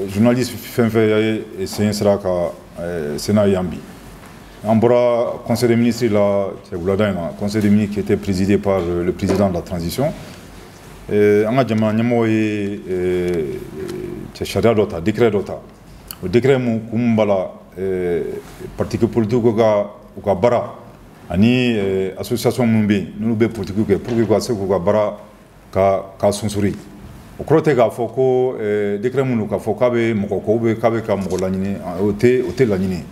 Journaliste fɛn fɛn ye sen sera ka Sénat yan bi, an bɔra conseil des ministres la cɛ wulada in na, conseil des ministres qui était présidé par le président de la transition. An ka jamana ɲɛmɔgɔ ye cɛ sariya dɔ ta, décret dɔ ta. O décret mun kun mun b'a la, parti politique ka u ka baara ani association minnu bɛ yen n'olu bɛ politique kɛ, pour que ka se k'u ka baara ka sunsuri. O kɔrɔ tɛ k'a fɔ ko décret mun don k'a fɔ k'a bɛ mɔgɔ kɔ ou bien k'a bɛ ka mɔgɔ laɲini. O tɛ laɲini ye.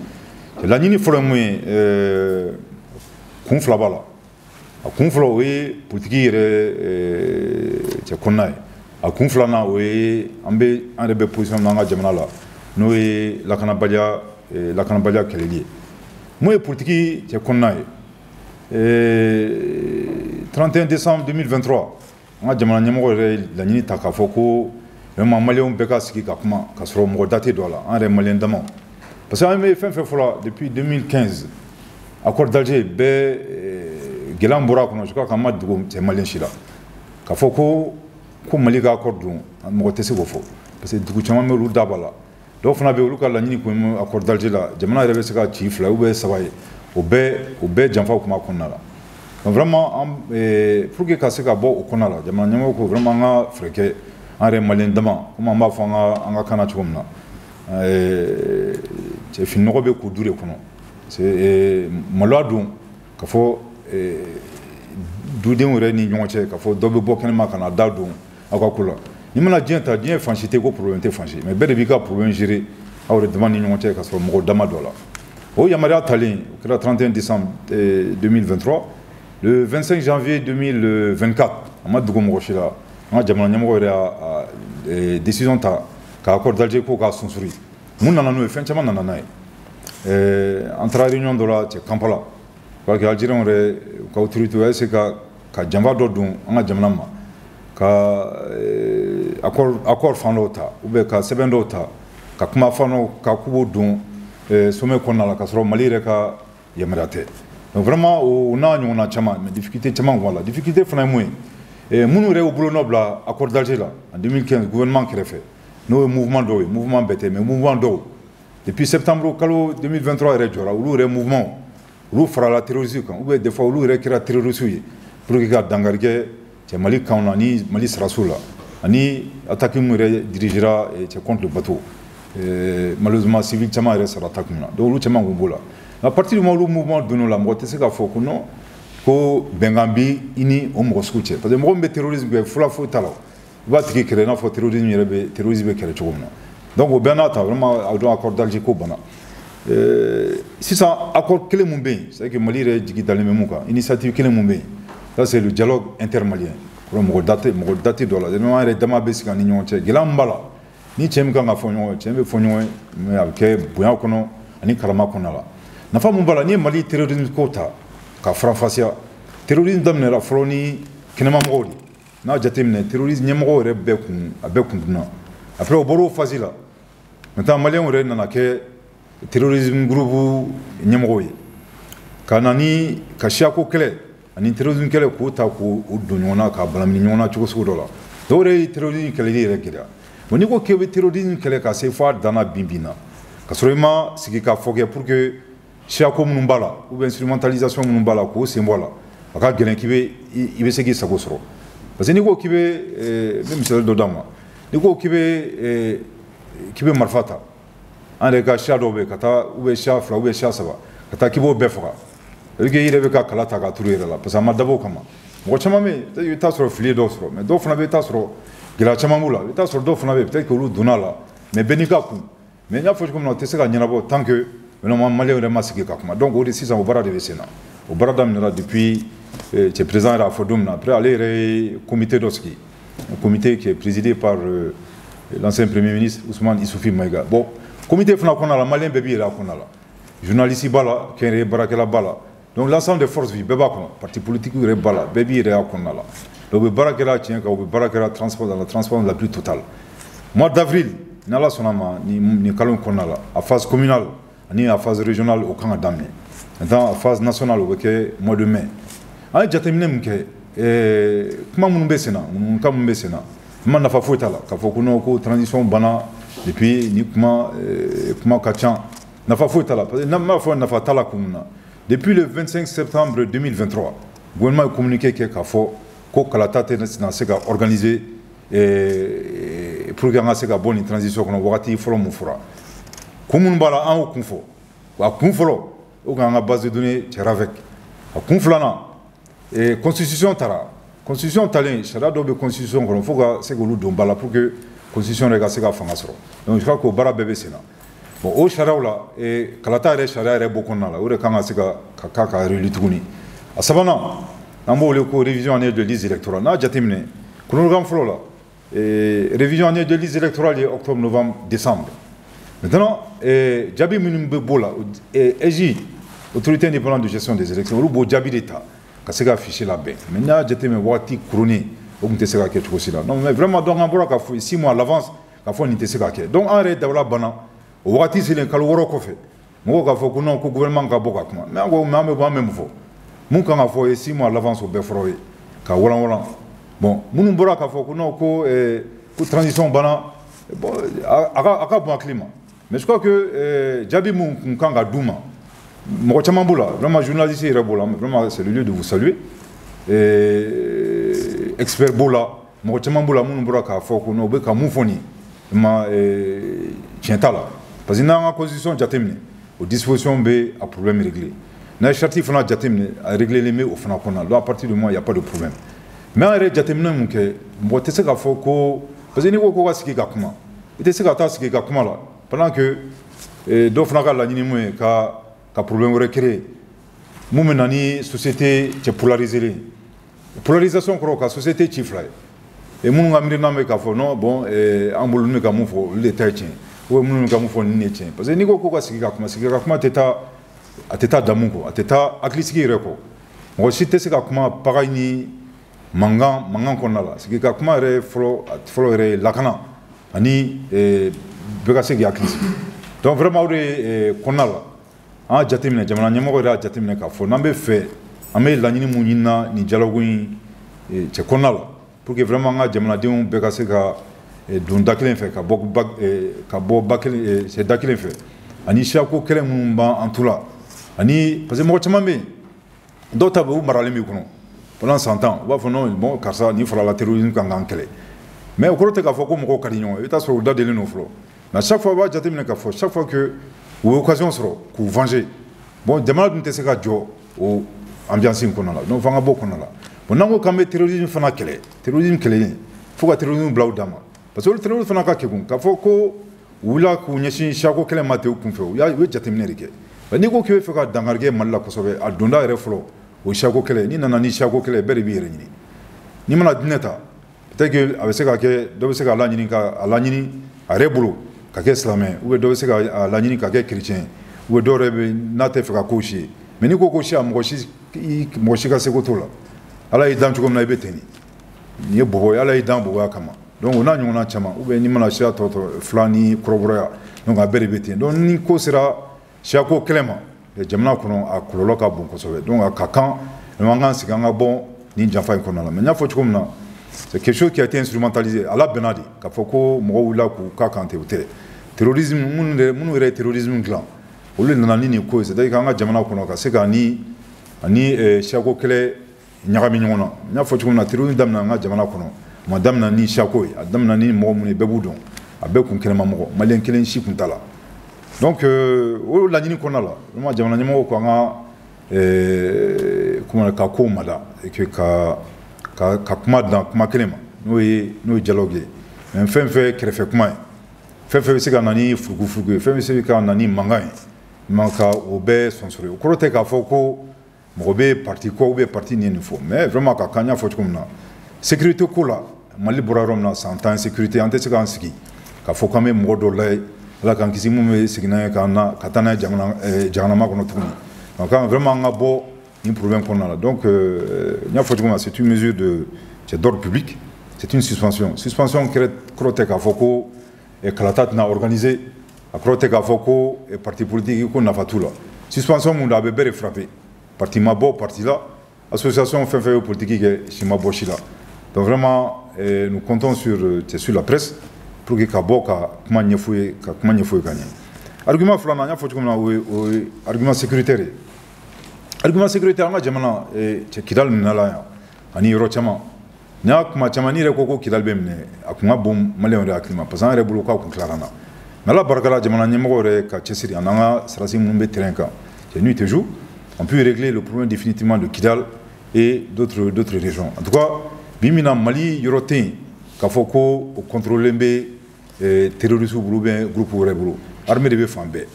Laɲini fɔlɔ ye mun ye? Kun fila b'a la. A kun fɔlɔ, o ye politiki yɛrɛ cɛ kɔnɔna ye. A kun filanan, o ye an bɛ an yɛrɛ bɛ position min na an ka jamana la, n'o ye lakanabaliya kɛlɛli ye. Mun ye politiki cɛ kɔnɔna ye? 31 décembre 2023, an ka jamana ɲɛmɔgɔ yɛrɛ ye laɲini ta k'a fɔ ko vraiment maliyɛnw bɛɛ ka sigi ka kuma k'a sɔrɔ mɔgɔ da tɛ don a la, an yɛrɛ maliyɛn damaw, parce que an bɛ fɛn fɛn fɔla depuis 2015, accord d'Alger bɛɛ, gɛlɛya min bɔra a kɔnɔ, je crois qu'an ma dogo cɛ maliyɛn si la k'a fɔ ko Mali ka accord don, mɔgɔ tɛ se k'o fɔ, parce que dugu caman bɛ, olu da b'a la. Dɔw fana bɛ yen, olu ka laɲini kun ye accord d'Alger la, jamana yɛrɛ bɛ se ka ci fila ou bien saba ye, o bɛɛ janfaw kun b'a kɔnɔna la. Donc vraiment an, pour que ka se ka bɔ o kɔnɔna la, jamana ɲɛmɔgɔw ko vraiment an ka fɛɛrɛ kɛ, an yɛrɛ maliyɛn dama, komi an b'a fɔ an ka kan na cogo min na, cɛ fininɔgɔ bɛ ko du de kɔnɔ. C'est maloya don ka fɔ dudenw yɛrɛ ni ɲɔgɔn cɛ k'a fɔ dɔ bɛ bɔ kɛnɛma ka na da don aw ka ko la. N'i mana diɲɛ ta, diɲɛ fan si tɛ ko problème tɛ fan si, mais bɛɛ de b'i ka problème gérer aw yɛrɛ dama ni ɲɔgɔn cɛ ka sɔrɔ mɔgɔ dama dɔ la. O yamaruya talen, o kɛra 31 décembre 2023. Le 25 janvier 2024, a ma dogo mɔgɔ si la, an ka jamana ɲɛmɔgɔ yɛrɛ y'a décision ta ka accord d'Alger ko k'a sunsuri. Mun nana n'o ye? Fɛn caman nana n'a ye. An taara réunion dɔ la cɛ Kampala, parce que Algériens yɛrɛ, u ka autorité u y'a essayer ka janfa dɔ don an ka jamana ma, ka accord fan dɔw ta ou bien ka sɛbɛn dɔw ta, ka kuma fan dɔw ka k'u b'o don sommet kɔnɔna la, k'a sɔrɔ Mali yɛrɛ ka yamaruya tɛ. Donc vraiment, o n'a ɲɔgɔnna caman, mais difficulté caman b'a la. Difficulté fana ye mun ye? Minnu yɛrɛ y'u bolonɔ bila accord d'Alger la en 2015 gouvernement kɛrɛfɛ, n'o ye mouvement dɔw ye, mouvement bɛɛ tɛ, mais mouvement dɔw, depuis septembre kalo 2023 yɛrɛ jɔra, olu yɛrɛ mouvement, olu farala terroriste kan, ou bien des fois olu yɛrɛ kɛra terroriste ye pour que ka dankari kɛ cɛ Mali kanw na ni Mali sɔrɔdasiw la, ani attaque min yɛrɛ dirigera cɛ contre le bateau. Malheureusement, civil caman yɛrɛ sara attaque min na. Donc olu caman kun b'o la. À partir du moment où mouvement donn'o la, mɔgɔ tɛ se k'a fɔ ko non, ko bɛnkan bi i ni o mɔgɔ sugu cɛ, parce que mɔgɔ min bɛ terrorisme kɛ, fula foyi t'a la, i b'a tigi kɛlɛ i n'a fɔ terrorisme yɛrɛ bɛ terrorisme bɛ kɛlɛ cogo min na. Donc o bɛɛ n'a ta, vraiment a don accord d'Alger ko banna. Sisan accord kelen mun bɛ yen, c'est que Mali yɛrɛ jigi dalen bɛ mun kan, initiative kelen mun bɛ yen, ça c'est le dialogue intermalien. Mɔgɔ da tɛ dɔ la, an yɛrɛ dama bɛ sigi an ni ɲɔgɔn cɛ. Gɛlɛya min b'a la, ni cɛ min kan ka fɔ ɲɔgɔn ye, cɛ bɛ fɔ ɲɔgɔn ye, mais a bɛ kɛ bonya kɔnɔ ani karama kɔnɔna la. Nafa mun b'a la? N'i ye Mali terrorisme ko ta ka faranfasiya, terrorisme daminɛra fɔlɔ ni kɛnɛmamɔgɔw de. N'a jateminɛ, terrorisme ɲɛmɔgɔw yɛrɛ bɛɛ kun a bɛɛ kun dunna. Après, o bɔra o phase la. Maintenant, maliyɛnw yɛrɛ nana kɛ terrorisme groupe ɲɛmɔgɔw ye, ka na ni ka siyako kɛlɛ ani terrorisme kɛlɛ k'o ta k'o don ɲɔgɔn na, k'a balamini ɲɔgɔn na cogo sugu dɔ la. Dɔw yɛrɛ ye terrorisme kɛlɛli yɛrɛ gɛlɛya. Bon, n'i ko k'i bɛ terrorisme kɛlɛ ka se fo a dan na bi bi in na, ka sɔrɔ i ma sigi k'a fɔ kɛ pour que siyako minnu b'a la ou bien instrumentalisation minnu b'a la k'o sen bɔ a la, a ka gɛlɛn k'i bɛ i bɛ se k'i sago sɔrɔ. Parce que n'i ko k'i bɛ, n bɛ misali dɔ d'a ma, n'i ko k'i bɛ marifa ta, an yɛrɛ ka siya dɔw bɛ yen, ka taa ou bien siya fila ou bien siya saba, ka taa k'i b'o bɛɛ faga, c'est à dire que i yɛrɛ bɛ ka kala ta k'a turu i yɛrɛ la, parce que a ma dabɔ o kama. Mɔgɔ caman bɛ yen, i bɛ taa sɔrɔ fili ye dɔw sɔrɔ, mais dɔw fana bɛ yen, i bɛ taa sɔrɔ gɛlɛya caman b'u la. I bɛ taa sɔrɔ dɔw fana bɛ yen, peut-être que olu donna a la, mais bɛɛ n'i ka kun. Mais n y'a fɔ cogo min na, o tɛ se ka ɲɛnabɔ tant que vraiment maliyɛnw yɛrɛ ma sigi ka kuma. Donc o de sisan, o baara de bɛ sen na. O baara daminɛra depuis cɛ président yɛrɛ y'a fɔ don min na. Après, ale yɛrɛ ye comité dɔ sigi, un comité qui est présidé par l'ancien premier ministre Ousmane Issoufi Maïga. Bon, comité fana kɔnɔna la, maliyɛn bɛɛ b'i yɛrɛ a kɔnɔna la, journaliste b'a la, kɛnyɛrɛye baarakɛla b'a la, donc l'ensemble des forces vives bɛɛ b'a kɔnɔ, parti politique yɛrɛ b'a la, bɛɛ b'i yɛrɛ a kɔnɔna la. Donc u bɛ baara kɛra tiɲɛ kan, u bɛ baara kɛra transport dans la transport la plus totale. Mois d'avril, n'Ala sɔnna ma, nin kalo in kɔnɔna la, a phase communale ani a phase régionale, o kan ka daminɛ. Maintenant, a phase nationale, o bɛ kɛ mois de mai. An ye jateminɛ min kɛ, kuma minnu bɛ sen na, ŋunuŋunukan minnu bɛ sen na, n ma nafa foyi t'a la k'a fɔ ko non, ko transition banna. Et puis ni kuma kuma ka ca, nafa foyi t'a la, parce que n'an b'a fɔ nafa t'a la kun min na, depuis le 25 septembre 2023, gouvernement ye communiqué kɛ k'a fɔ ko kalata tɛna se ka organiser pour que an ka se ka bɔ nin transition kɔnɔ wagati fɔlɔ mun fɔra. Kun minnu b'a la, an y'o kun fɔ. A kun fɔlɔ, o k'an ka base de données cɛ avec. A kun filanan, constitution taara, constitution talen, sariya dɔw bɛ constitution kɔnɔ, fo ka se k'olu don ba la pour que constitution yɛrɛ ka se ka fanga sɔrɔ. Donc je crois que o baara bɛɛ bɛ sen na. Bon, o sariyaw la, kalata yɛrɛ sariya yɛrɛ bɔ kɔnɔna la, o de kan ka se ka réélu tuguni. A sabanan, an b'o wele ko révision annuelle de liste électorale. N'a jateminɛ chronogramme fɔlɔ la, révision annuelle de liste électorale ye octobre, novembre, décembre. Maintenant, jaabi minnu bɛ b'o la, AIGE, autorité indépendante de gestion des élections, olu b'o jaabi de ta ka se ka fichier labɛn. Mais n'i y'a jateminɛ, waati kurunnen o tun tɛ se ka kɛ cogo si la. Non, mais vraiment, donc an bɔra ka fɔ 6 mois à l'avance k'a fɔ nin tɛ se ka kɛ. Donc an yɛrɛ dabala banna o wagati selen, kalo 6 kɔfɛ, mɔgɔw k'a fɔ ko non, ko gouvernement ka bɔ ka kuma. Mais an ko, mais an bɛ bɔ, an bɛ mun fɔ? Mun kan ka fɔ ye 6 mois à l'avance, o bɛɛ fɔra o ye ka walan walan. Bon, minnu bɔra k'a fɔ ko non, ko transition banna, bon, a ka bon hakili ma. Mais je crois que jaabi mun kun kan ka d'u ma, mɔgɔ caman b'o la, vraiment journaliste yɛrɛ b'o la, vraiment c'est le lieu de vous saluer, expert b'o la, mɔgɔ caman b'o la minnu bɔra k'a fɔ ko non, u bɛ ka mun fɔ nin ma, tiɲɛ t'a la, parce que n'an ka constitution jateminɛ, o disposition bɛ a problème réglé. N'a ye charte fana jateminɛ, a réglé bɛ o fana kɔnɔna. Donc à partir du moment il y a pas de problème. Mais an yɛrɛ jateminɛ mun kɛ, mɔgɔ tɛ se k'a fɔ ko, parce que n'i ko ko ka sigi ka kuma, i tɛ se ka taa sigi ka kuma la pendant que dɔw fana ka laɲini mun ye ka problème wɛrɛ créer, mun bɛ na ni société cɛ polarisé ye. Polarisation kɔrɔ ka société ci fila ye, minnu ka miirina bɛ k'a fɔ non, bon, an bolo ninnu bɛ ka mun fɔ, olu de ta ye tiɲɛ, ou minnu bɛ ka mun fɔ, nin de ye tiɲɛ. Parce que n'i ko ko ka sigi ka kuma, sigi ka kuma tɛ taa, a tɛ taa damu kɔ, a tɛ taa hakilisigi yɛrɛ kɔ. Mɔgɔ si tɛ se ka kuma pagaille ni mankan mankan kɔnɔna la. Sigi ka kuma yɛrɛ fɔlɔ fɔlɔ yɛrɛ ye lakana ani bɛɛ ka se k'i hakili sigi. Donc vraiment, o de kɔnɔna la, an y'a jateminɛ, jamana ɲɛmɔgɔ yɛrɛ y'a jateminɛ k'a fɔ n'an bɛ fɛ, an bɛ laɲini mun ɲinina nin dialogue in cɛ kɔnɔna la, pour que vraiment an ka jamanadenw bɛɛ ka se ka don da kelen fɛ, ka bɔ ba kelen cɛ da kelen fɛ, ani siyako kɛlɛ minnu b'an tu la, ani parce que mɔgɔ caman bɛ yen, dɔw ta bɛ u maralen b'i kɔnɔ pendant 100 ans, u b'a fɔ non, bon, karisa nin farala terrorisme kan k'an kɛlɛ. Mais o kɔrɔ tɛ k'a fɔ ko mɔgɔw ka di ɲɔgɔn ye. I bɛ taa sɔrɔ u da delen don fɔlɔ. Mais chaque fois, u b'a jateminɛ k'a fɔ chaque fois que u ye occasion sɔrɔ k'u venger, bon, jamana dun tɛ se ka jɔ o ambiance in kɔnɔna la. Donc f'an ka bɔ o kɔnɔna la. Bon, n'an ko k'an bɛ terrorisme fana kɛlɛ, terrorisme kɛlɛlen, fo ka terrorisme bila u dan ma, parce que olu terrorisme fana ka kegun k'a fɔ ko u wulila k'u ɲɛsin siyako kɛlɛ ma ten u kunfɛ. U ye jateminɛ de kɛ. N'i ko k'i bɛ fɛ ka dankari kɛ Mali la kosɛbɛ, a donda yɛrɛ fɔlɔ, o ye siyako kɛlɛ. N'i nana ni siyako kɛlɛ, bɛɛ de b'i yɛrɛ ɲini. N'i mana diinɛ ta, peut-être que a bɛ se ka kɛ dɔ bɛ se k'a laɲini, ka a laɲini a yɛrɛ bolo ka kɛ silamɛ, ou bien dɔ bɛ se ka a laɲini ka kɛ chrétien, ou bien dɔw yɛrɛ bɛ n'a tɛ fɛ ka k'o si ye. Mais n'i ko ko siya, mɔgɔ si ka seko t'o la. Ala y'i dan cogo min na, i bɛ ten de. Nin ye bɔbɔ ye, Ala y'i dan bɔbɔya kama. Donc o n'a ɲɔgɔnna caman, ou bien n'i mana siya tɔ tɔ fila ni kɔrɔbɔrɔya, donc a bɛɛ de bɛ ten. Donc ni ko sera siyako kɛlɛ ma jamana kɔnɔ, a kɔlɔlɔ ka bon kosɛbɛ. Donc a ka kan an k'an sigi, an ka bɔ nin janfa in kɔnɔna la. Mais n y'a fɔ cogo min na, c'est quelque chose qui a été instrumentalisé. A labɛnna de k'a fɔ ko mɔgɔw wulila k'u ka kan ten, o tɛ. Terrorisme minnu yɛrɛ ye terrorisme dilan, olu de nana ni nin ko ye, c'est à dire k'an ka jamana kɔnɔ ka se ka ni ani siyako kɛlɛ ɲagami ɲɔgɔn na. N y'a fɔ cogo min na, terrorisme daminɛ an ka jamana kɔnɔ, a ma daminɛ ni siyako ye, a daminɛ ni mɔgɔ minnu ye, bɛɛ b'u dɔn, a bɛɛ kun kɛnɛma mɔgɔ, maliyɛn kelen si kun t'a la. Donc o laɲini kɔnɔna la, vraiment jamana ɲɛmɔgɔw ko an ka comment, ka kow mada et que ka kuma dan kuma kelen ma, n'o ye dialogue ye. Mais fɛn fɛn kɛrɛfɛ kuma ye, fɛn fɛn bɛ se ka na ni furugufurugu ye, fɛn bɛ se ka na ni mankan ye, man ka o bɛɛ sɔnsɔrɔ. O kɔrɔ tɛ k'a fɔ ko mɔgɔ bɛ parti kɔ ou bien parti nin ye nin fɔ. Mais vraiment, ka kan, n y'a fɔ cogo min na, sécurité ko la, Mali bɔra yɔrɔ min na, san 10 sécurité, an tɛ se k'an sigi k'a fɔ k'an bɛ mɔgɔ dɔw layɛ, Ala k'an kisi, mun bɛ segin n'a ye k'an na ka taa n'a ye jamana jahanama kɔnɔ tuguni. Donc vraiment, an ka bɔ nin problème kɔnɔna la. Donc n y'a fɔ cogo min na, c'est une mesure de, c'est d'ordre public, c'est une suspension. Suspension kɔrɔ tɛ k'a fɔ ko kalata tɛna organiser, a kɔrɔ tɛ k'a fɔ ko parti politique ko nafa t'u la. Suspension mun don, a bɛ bɛɛ de frapper. Parti ma bɔ parti la, association fɛn fɛn ye politique kɛ, si ma bɔ si la. Donc vraiment, nous comptons sur la presse. pour que ka bɔ ka kuma ɲɛf'u ye, ka kuma ɲɛf'u ye ka ɲɛ. Argument filanan, n y'a fɔ cogo min na, o ye argument sécuritaire ye. Argument sécuritaire, an ka jamana cɛ Kidali minɛla yan ani yɔrɔ caman. N'i y'a kuma caman, n'i yɛrɛ ko Kidali bɛ minɛ, a kun ka bon maliyɛnw yɛrɛ hakili ma, parce que an yɛrɛ bolo k'a kun tilara na. Mais Ala barika la, jamana ɲɛmɔgɔ yɛrɛ ka cɛsiri ani an ka sɔrɔdasi minnu bɛ terrain kan, c'est nuit et jour, on peut régler le problème définitivement de Kidal et d'autres régions. En tout cas, bi min na, Mali yɔrɔ tɛ yen k'a fɔ ko o contrôler bɛ terroristes bolo ou bien groupe wɛrɛ bolo. Armée de bɛ fan bɛɛ.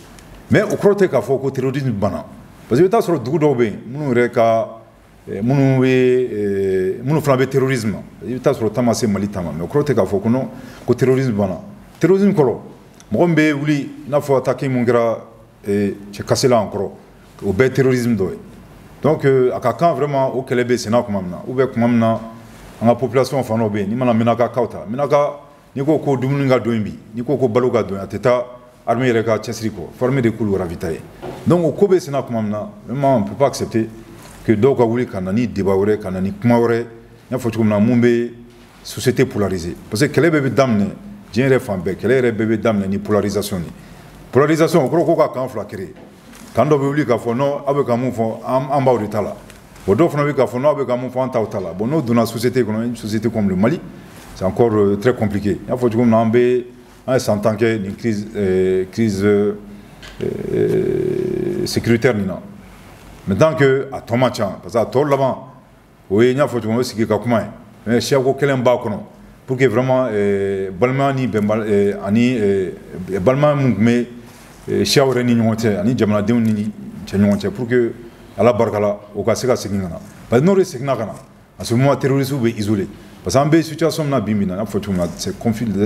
Mais o kɔrɔ tɛ k'a fɔ ko terrorisme banna, parce que i bɛ taa sɔrɔ dugu dɔw bɛ yen minnu yɛrɛ ka minnu bɛ minnu fana bɛ terrorisme ma, i bɛ taa sɔrɔ ta ma se Mali ta ma. Mais o kɔrɔ tɛ k'a fɔ ko non, ko terrorisme banna. Terrorisme kɔrɔ, mɔgɔ min bɛ wuli, i n'a fɔ attaque mun kɛra cɛ Kasela an kɔrɔ, o bɛɛ terrorisme dɔ ye. Donc a ka kan vraiment, o kɛlɛ bɛ senna tuma min na, ou bien tuma min na an ka population fan dɔ bɛ yen, n'i mana Menaka ta, Menaka, n'i ko ko dumuni ka don yen bi, n'i ko ko balo ka don yen, a tɛ taa armée yɛrɛ ka cɛsiri kɔ, fo armée de k'olu ravitailler. Donc o ko bɛ senna tuma min na, vraiment on peut pas accepter que dɔw ka wuli ka na ni débat wɛrɛ, ka na ni kuma wɛrɛ, n y'a fɔ cogo min na, mun bɛ société polariser. Parce que kɛlɛ bɛɛ bɛ daminɛ diɲɛ yɛrɛ fan bɛɛ, kɛlɛ yɛrɛ bɛɛ bɛ daminɛ ni polarisation de. Polarisation, o kɔrɔ ko ka camp fila créer. Camp dɔ bɛ wuli k'a fɔ non, aw bɛ ka mun fɔ, an b'aw de ta la. Bon, dɔw fana bɛ k'a fɔ non, aw bɛ ka mun fɔ, an t'aw ta la. Bon, n'o donna société kɔnɔ, une société comme le Mali, c'est encore très compliqué. N y'a fɔ cogo min na, an bɛ an ye san 10 kɛ nin crise sécuritaire nin na. Maintenant que a tɔ man ca, parce que a tɔ laban, o ye, n y'a fɔ cogo min, o ye sigi ka kuma ye, mais siyako kɛlɛ b'a kɔnɔ, pour que vraiment balimaya ni bɛnba ani balimaya mun tun bɛ siyaw yɛrɛ ni ɲɔgɔn cɛ ani jamanadenw ni cɛ ɲɔgɔn cɛ, pour que Ala barika la, o ka se ka segin ka na. Parce que n'o de seginna ka na, à ce moment, terroristes bɛ isolé. Parce que an bɛ situation min na bi bi in na, n y'a fɔ cogo min na, c'est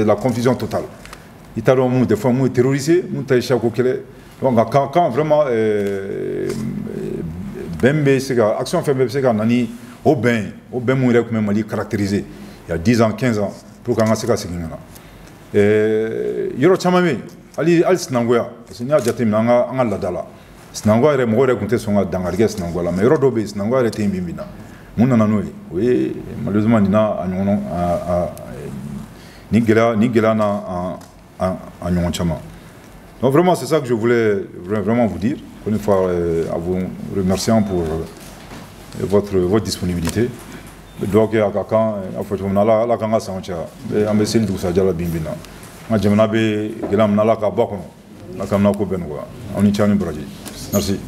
la confusion totale. I t'a dɔn mun des fois mun ye terroriste, mun ta ye siyako kɛlɛ. Donc a kan kan vraiment bɛn bɛ se ka action fɛn bɛɛ bɛ se ka na ni o bɛn ye, o bɛn mun yɛrɛ tun bɛ Mali caractériser il y a 10 ans, 15 ans, pour qu'an ka se ka segin ka na. Yɔrɔ caman bɛ yen, hali sinankunya, parce que n'i y'a jateminɛ an ka laada la, sinankunya yɛrɛ, mɔgɔ yɛrɛ tun tɛ sɔn ka dankari kɛ sinankunya la. Mais yɔrɔ dɔw bɛ yen, sinankunya yɛrɛ tɛ yen bi bi in na. Mun nana n'o ye? O ye malheureusement nin n'a a ɲɔgɔn nin gɛlɛya n'a a ɲɔgɔn caman. Donc vraiment, c'est ça que je voulais vraiment vous dire. Encore une fois, à vous remerciant pour votre disponibilité. Dugawu kɛ a ka kan, a fɔ cogo min na, Ala k'an ka sanw caya. An bɛ seli dugusajɛ la bi bi in na. An ka jamana bɛ gɛlɛya min na, Ala k'a bɔ a kɔnɔ, Ala k'an ko bɛɛ nɔgɔya. Aw ni ce, aw ni baraji. Merci.